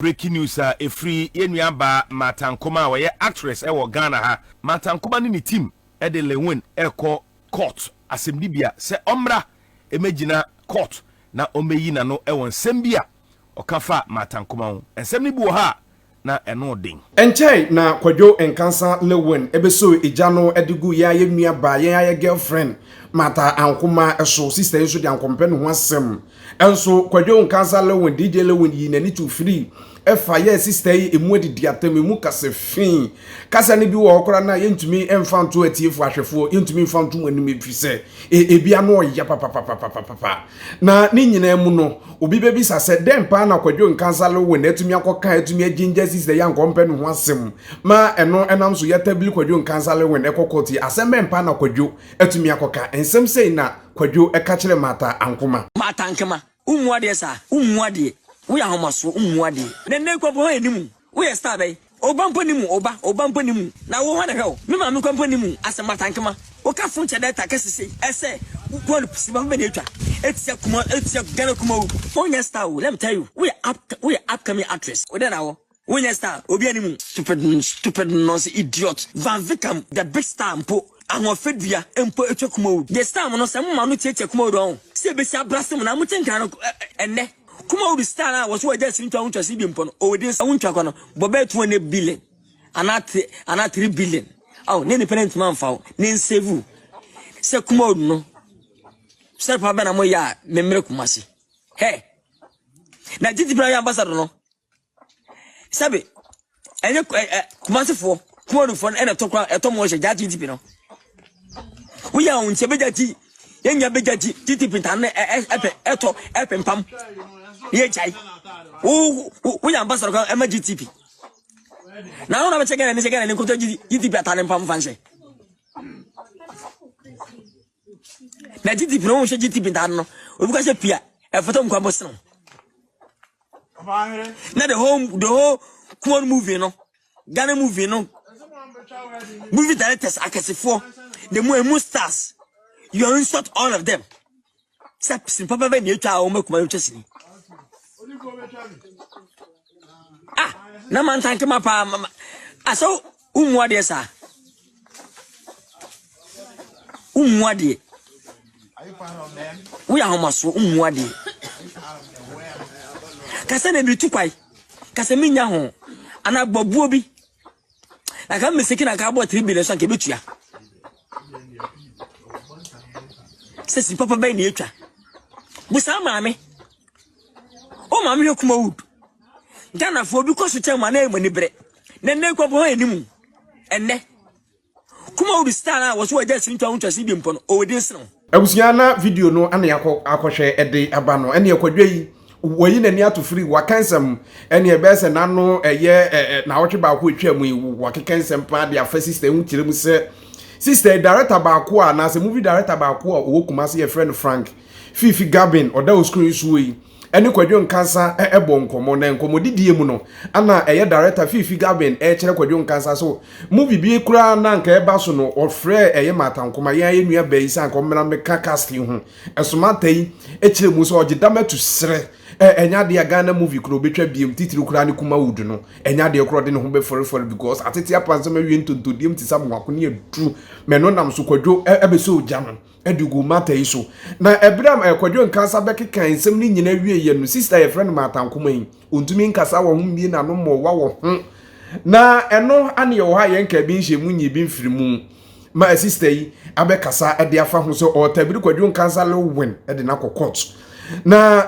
Breaking news a ɛfiri yɛn nua baa Martha Nkomah a ɔyɛ actress wɔ Ghana ha. Martha Nkomah ne ne team de Lewin rekɔ court, asɛmdibea, sɛ ɔmmra mmɛgyina court na ɔmmɛyi n'ano wɔ nsɛm bi a ɔka fa Martha Nkomah ho. Nsɛm no bi wɔ hɔ a na ɛno den. Ɛnkyɛe na Kwadwo Nkansah Lewin bɛsoo egya no de guu yɛn a yɛn nua baa, yɛn a yɛ girlfriend Martha Ankomah so. Sister yi nso de ankɔmpɛ ne ho asɛm Nso Kwadwo Nkansah Lewin, DJ Lewin yii n'ani too firii ɛfa yɛɛ sista yi emu adidi atɛm, emu kasa fi. Kasa no bi wɔ hɔ koraa no a yɛntumi mfa nto atiefoɔ, ahwɛfoɔ, yɛntumi mfa nto mo anim ɛfiri sɛ ebi ano ɔya papapapapapa. Na ne nyinaa mu no, obi bɛbisa sɛ dɛn paa na Kwadwo Nkansah Lewin atumi akɔka atumi agyingya sista yi anka ɔmpɛ ne ho asɛm ma ɛno ɛnam so yɛatabili Kwadwo Nkansah Lewin ɛkɔ kɔɔto yi. Asɛm bɛn paa na Kwadwo atumi akɔka? Nsɛm sei na Kwadwo ka kyerɛɛ Martha Ankoma. Martha Ankema, wo mmu adeɛ saa, wo mmu adeɛ, wo yɛ ahomasoɔ, wo mmu adeɛ. Na nnɛ yi kura mpo hwan nni mu? Wo yɛ star bɛn? Wo ba mpo nni mu, wo ba, wo ba mpo nni mu. Na wo hwan na ɛhwɛ wo? Me maame kura mpo nni mu. Asɛ Martha Ankema, wo ka fon kyɛ data kɛse sei, ɛsɛ wo kura no sima bɛn na etwa, etia kuma, etia Ghana Kumawu. Wo nyɛ star o, let me tell you, wo yɛ up, wo yɛ upcoming actress, wo dɛn na wɔ? Wo nyɛ star obi anim. Stupid stupid nonsense idiot Van Vicker the big star mpo ahoɔfɛ dua mpo atwa kumawu deɛ star mo no sɛ mo ma no tiatia kumawu do ɔho sɛ ebesi abrase mo na mo te nkran no ɛnɛ kumawu star no a wɔso wɔagya sini ntwa ho ntwa sini bi mpo no ɔwɔ din sɛ wo ntwa kɔ no bɔ bɛyɛ 200 billion anaa anaa 3 billion aw ne nipa no ntumi amfa wo ne nsave sɛ kumawu no sɛ pa bɛ na mo yɛ a memmerɛ kumase hɛ na titi bra yɛ ambassador no Sɛbe, ɛnyɛ ɛ kumasefoɔ, kumadufoɔ no ɛna ɛtɔ kora ɛtɔ mo hyɛ gyaa TTP no. Woyɛ ahun sɛ bɛgya ti, yɛnya bɛgya ti TTP ntaa no ɛpɛ ɛtɔ ɛpempam. Yɛ gyae. Wo woyɛ ambassador kora ɛma GTP. Na wo na bɛkyɛ Ghana ni sɛ Ghana ni nkɔtɔ GTP ataade mpam fa nhyɛ. Na GTP no wohyɛ GTP ntaade no, obi kɔ hyɛ pia, ɛfɔtɔ mu kwa bɔ sene. Na the whole Kumon movie no, Ghana movie no, movie directors akɛsefoɔ, the mu emu stars, you insult all of them. Sɛ sini papa bɛ na etwa a wɔn akuma etwa sini. Ah, na mantanke ma paa mama. Asɛ wommu adeɛ saa. Wommu adeɛ. Woyɛ ahomasoɔ, wommu adeɛ. Kasa na ebi tu kwae. Kasa mi nya ho. Ana bɔbuo bi. Na ka meseki na ka abɔ 3 billion so anka ebetua. Sɛ si papa bɛn na etwa. Busa maame. O maame hwɛ Kumawood. Ghanafoɔ bi kɔ so kyɛn mu a na ɛyɛ mo ani bere. Na nnɛ nkɔmpo hɔ anim. Ɛnnɛ. Kumawood star a wɔso wɔagya sini twa ho ntwa sini bi mpo no, ɔwɔ din sene wo. Abusua na video no ana akɔ akɔhwɛ de aba no ɛne kwadwa yi wayi n'ani ato firi waka nsɛm ɛne ɛbɛyɛ sɛ n'ano ɛyɛ n'awɔtwe baako atwa mu yi wakeka nsɛm paa de afa sister ho kyerɛ mu sɛ sister director baako a anaasɛ movie director baako a ɔwɔ Kumasi yɛfrɛ no Frank Fifi Gabin ɔda wɔ screen so yi ɛne Kwadwo Nkansa ɛbɔ nkɔmmɔ na nkɔmmɔdidie mu no ana ɛyɛ director Fifi Gabin ɛkyerɛ Kwadwo Nkansa so movie bi koraa na anka ɛba so no ɔfrɛ ɛyɛ Martha Nkoma yɛn ayɛ nua bɛyi sɛ anka ɔmmra mmɛka casting ho ɛso Martha yi ɛkyerɛ mu sɛ ɔgye dam atu serɛ ɛnyɛ adeɛ a Ghana movie koraa ɔbɛtwa biem titiri koraa ne Kumawood no ɛnyɛ adeɛ koraa ɔde ne ho bɛfɔrefɔre because atete apansam awie ntontodiem te sɛ amoako ne aduru mɛno nam so Kwadwo ɛbɛsɛ ogya no de guu Martha yi so. Na ɛberɛ a Kwadwo Nkansah bɛkeka nsɛm no nyinaa wieeɛ no, sista a yɛfrɛ no Martha Nkomah yi, ɔntumi nkasa wɔ ho mmie n'ano mmɔwa wɔ ho. Na ɛno ane yɛwɔ hɔ a yɛnka bi nhyɛ mu nyii bi mfiri mu ma sista yi abɛkasa de afa ho sɛ ɔretabiri Kwadwo Nkansah Lewin de no akɔ court. Na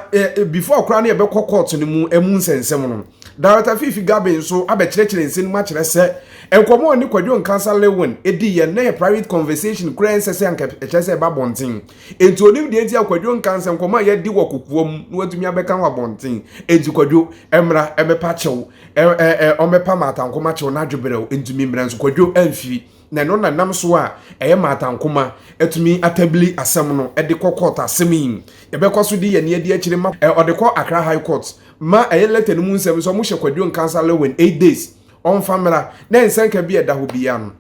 before koraa no yɛbɛkɔ court no mu ɛmu nsɛnsɛm no, Director Fifi Gabe nso abɛkyerɛkyerɛ nsɛm no mu akyerɛ sɛ nkɔmmɔ a ɔne Kwadwo Nkansah Lewin di yɛ na yɛ private conversation koraa ɛnsɛ sɛ anka ɛkyerɛ sɛ ɛba abɔnten. Enti onim deɛ nti a Kwadwo Nkansah nkɔmmɔ a yɛadi wɔ kokoa mu na watumi abɛka wɔ abɔnten. Enti Kwadwo mmra mmɛpa kyɛw, ɔmmɛpa Martha Nkomah kyɛw na adwobrɛw ntumi mmra nso Kwadwo amfiri. Na ɛno na nam so a ɛyɛ Martha Nkomah atumi atabili asɛm no de kɔ court asɛm yi yɛbɛkɔ so de yɛn ani adi akyire ma ɔde kɔ Accra High Court ma ɛyɛ letter no mu nsɛm sɛ wɔhyɛ Kwadwo Nkansah Lewin 8 days ɔmfa mmra na nsɛnka bi a ɛda hɔ biara no.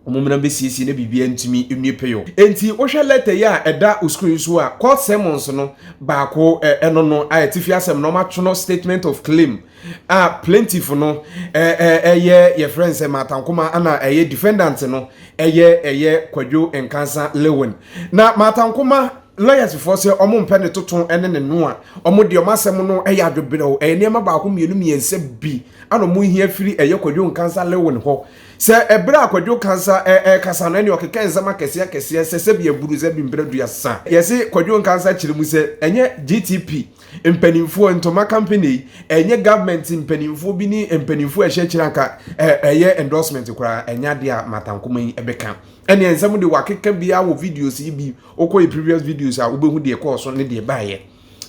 Wɔn mmra mbɛsiesie na biribiara ntumi nwie pɛyɔ. Enti wohwɛ lɛtɛ yi a ɛda wo screen so a, court summons no baako ɛno no a atifi asɛm no wɔatwerɛ statement of claim a plaintiff no ɛyɛ yɛfrɛ no sɛ Martha Nkomah ana ɛyɛ defendant no ɛyɛ ɛyɛ Kwadwo Nkansah Lewin. Na Martha Nkomah lawyers foɔ sɛ wɔn mpɛ ne toto ne ne noa, wɔn deɛ wɔn asɛm no ɛyɛ adwebrɛw, ɛyɛ nneɛma baako mmienu mmiɛnsa bi ana wɔn hia firi ɛyɛ Kwadwo Nkansah Lewin hɔ. Sɛ ɛberɛ a Kwadwo Nkansah ɛrekasa no ɛne ɔkeka nsɛm akɛseɛ akɛseɛ sɛ sɛbi aburu sɛbi mprɛ duasa. Yɛse Kwadwo Nkansah kyerɛ mu sɛ ɛnyɛ GTP mpanimfoɔ, ntoma company yi, ɛnyɛ government mpanimfoɔ bi ne mpanimfoɔ a ɛhyɛ akyire anka ɛyɛ endorsement koraa, ɛnyɛ adeɛ a Martha Nkomah yi ɛbɛka. Ɛneɛ nsɛm de wakeka biara wɔ videos yi bi, wokɔ yɛ previous videos a wobɛhu deɛ ɛkɔɔ so ne deɛ ɛbaeɛ.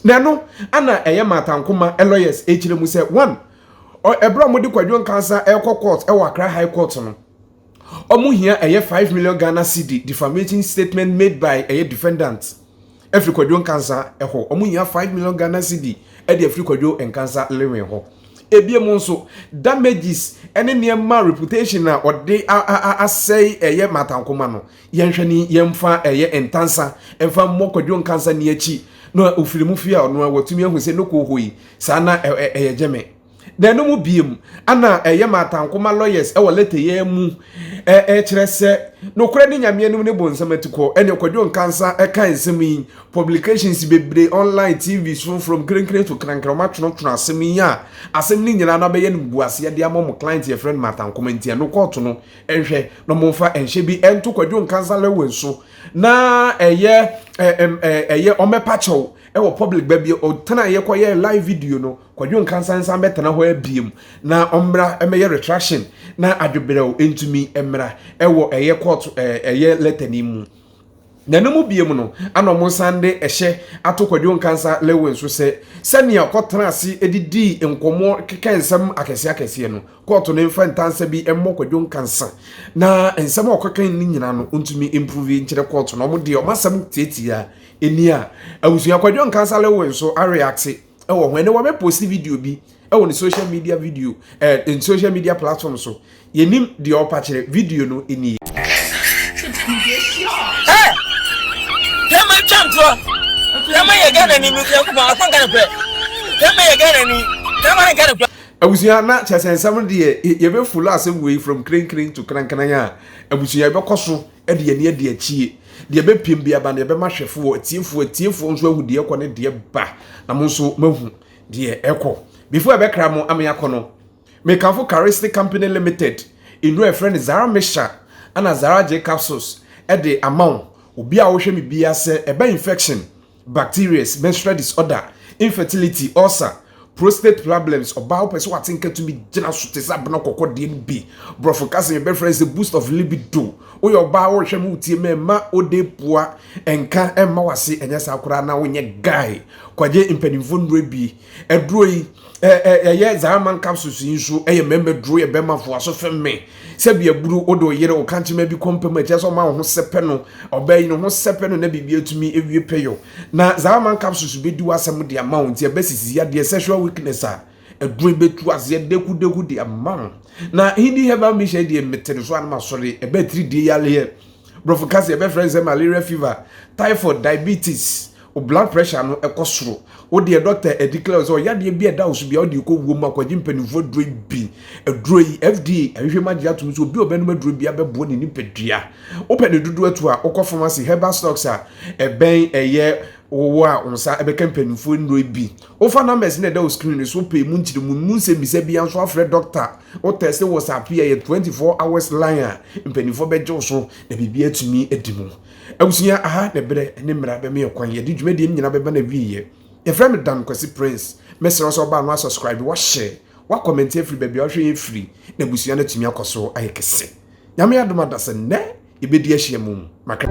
Na ɛno ana ɛyɛ Martha Nkomah lawyers ɛkyerɛ mu sɛ one, ɛberɛ a wɔde Kwadwo Nkansah ɛrekɔ court ɛwɔ Accra High Court no, wɔn hia ɛyɛ 5 million Ghana cedi defamation statement made by ɛyɛ defendant ɛfiri Kwadwo Nkansah ɛhɔ. Wɔn hia 5 million Ghana cedi ɛde afiri Kwadwo Nkansah Lewin hɔ. Ebiem nso damages ɛne nneɛma reputation a ɔde asɛe ɛyɛ Martha Nkomah no, yɛnhwɛ ni yɛmfa ɛyɛ ntansa ɛmfa mmɔ Kwadwo Nkansah ni akyi na ofiri mu fie a ɔno a watumi ahu sɛ no kɔ hɔ yi saa na ɛyɛ gyeme. Na ɛno mu biem ana ɛyɛ Martha Nkomah lawyers ɛwɔ letter yɛ mu ɛkyerɛ sɛ nokorɛ ne Nyame anim ne bonsam atikɔ. Ɛne Kwadwo Nkansah ɛka nsɛm yi publications bebree online TV so from krenkren to krankran wɔn atwerɛtwerɛ asɛm yi a asɛm no nyinaa no abɛyɛ no mbuaseɛ de ama wɔn client yɛfrɛ no Martha Nkomah. Nti ɛno kɔɔto no ɛnhwɛ na wɔn mfa ɛnhyɛ bi ɛnto Kwadwo Nkansah Lewin so na ɛyɛ ɛyɛ ɔmɛpa kyɛw ɛwɔ public baabi ɔtena yɛ kɔyɛ live video no. Kwadwo Nkansah nsan bɛtena hɔ abiem na ɔmmra mmɛyɛ retraction na adwebrɛw ntumi mmra ɛwɔ ɛyɛ court ɛyɛ letter ni mu. Na ɛno mu biem no ana ɔmo nsan de ɛhyɛ ato Kwadwo Nkansah Lewin so sɛ sɛnea ɔkɔtena ase didii nkɔmmɔ keka nsɛm akɛseɛ akɛseɛ no, kɔɔto no mfa ntansa bi mmɔ Kwadwo Nkansah na nsɛm a ɔkɔka no nyinaa no ntumi mprove nkyerɛ kɔɔto no. Ɔmo deɛ ɔmo asɛm tiatia ɛni a abusua Kwadwo Nkansah Lewin so areacte ɛwɔ ho. Ɛnɛ wɔbɛ post video bi ɛwɔ ne social media video ɛɛ social media platform so. Yɛnim deɛ ɔpa kyerɛ video no ɛnie. Tɛma twa ntorɔ. Tɛma yɛ Ghana ni mi Nyankopɔn akɔ nka no korɛ. Tɛma yɛ Ghana ni. Tɛma nka no korɛ. Abusua na kyerɛ sɛ nsɛm no deɛ yɛbɛ follow asɛm wei from krenkren to krankran a abusua yɛbɛkɔ so de yɛn ani adi akyie. Deɛ ɛbɛpiem bi aba no yɛbɛma hwɛfoɔ, atiefoɔ, atiefoɔ nso ahu deɛ ɛkɔ ne deɛ ba na mo nso moahu deɛ ɛkɔ. Before ɛbɛkra mo ama yɛakɔ no, mekamfo Charistic Company Limited nnuro a yɛfrɛ no Zara Mixture ɛna Zara J Capsules de ama wo. Obi a wohwɛ me biara sɛ ɛba infection, bacterias, menstrual disorder, infertility, ulcer, prostate problems, ɔbaa wopɛ sɛ wate nka tumi gyina so te sɛ abena kɔkɔ deɛ no bi, borɔfo kasa yɛbɛfrɛ sɛ boost of libido. Woyɛ ɔbaa wohwɛ mu wotie mɛ mma wode poa nka mma wase, ɛnyɛ saa koraa na wonyɛ guy. Kwagye mpanimfoɔ nnuro bi aduro yi ɛyɛ Zaraman capsules yi nso ɛyɛ mmarima duro, yɛ bɛrima foa so fɛm me sɛbi aburu wode oyere wo kankyema bi kɔmpɛ mu ɛkyɛ sɛ ɔma wo ho sɛpɛ no, ɔbaa yi ne ho sɛpɛ no na biribi atumi awie pɛyɔ. Na Zaraman capsules bɛdi w'asɛm de ama wo, nti ɛbɛsisi yadeɛ sexual weakness a aduro bɛtu aseɛ dekudeku de ama wo. Na Hindi herbal mixture deɛ mete no so a na masɔre, ɛbɛ tiridie yareɛ, borɔfo kasa yɛbɛfrɛ no sɛ malaria fever, typhoid, diabetes, wo blood pressure no ɛkɔ soro, wo deɛ doctor declare sɛ ɔyadeɛ bi a ɛda wo so bia wode kɔ wuo mu akɔgye mpanimfoɔ aduro yi bi. Aduro yi FDA ahwehwɛ mu agye atom sɛ obi a ɔbɛnom aduro bi abɛboa ne nipadua. Wopɛ ne dodoɔ atu a wokɔ pharmacy herbal stocks a ɛbɛn ɛyɛ wowɔ a wo nsa ɛbɛka mpanimfoɔ nnuro yi bi. Wofa numbers na ɛda wo screen no so wopɛ mu nkyerɛmu mu nsɛmmisa bi nso afrɛ doctor. Wo test WhatsApp yi a yɛ 24 hours line a mpanimfoɔ bɛgye wo so na biribi atumi adi mu. Abusua aha na ɛberɛ ne mmara bɛma yɛ kwan yɛde dwumadie no nyinaa bɛba no awieɛ. Yɛfrɛ me Dan Kwasi Prince. Mɛsrɛ wo sɛ wobaa no asubscribe, wahyɛ, wakɔmɛnte afiri baabi a wohwɛ yɛn firi na abusua no atumi akɔ so ayɛ kɛse. Nyame adom adasa nnɛ yɛbɛdi ahyia mu. Makra.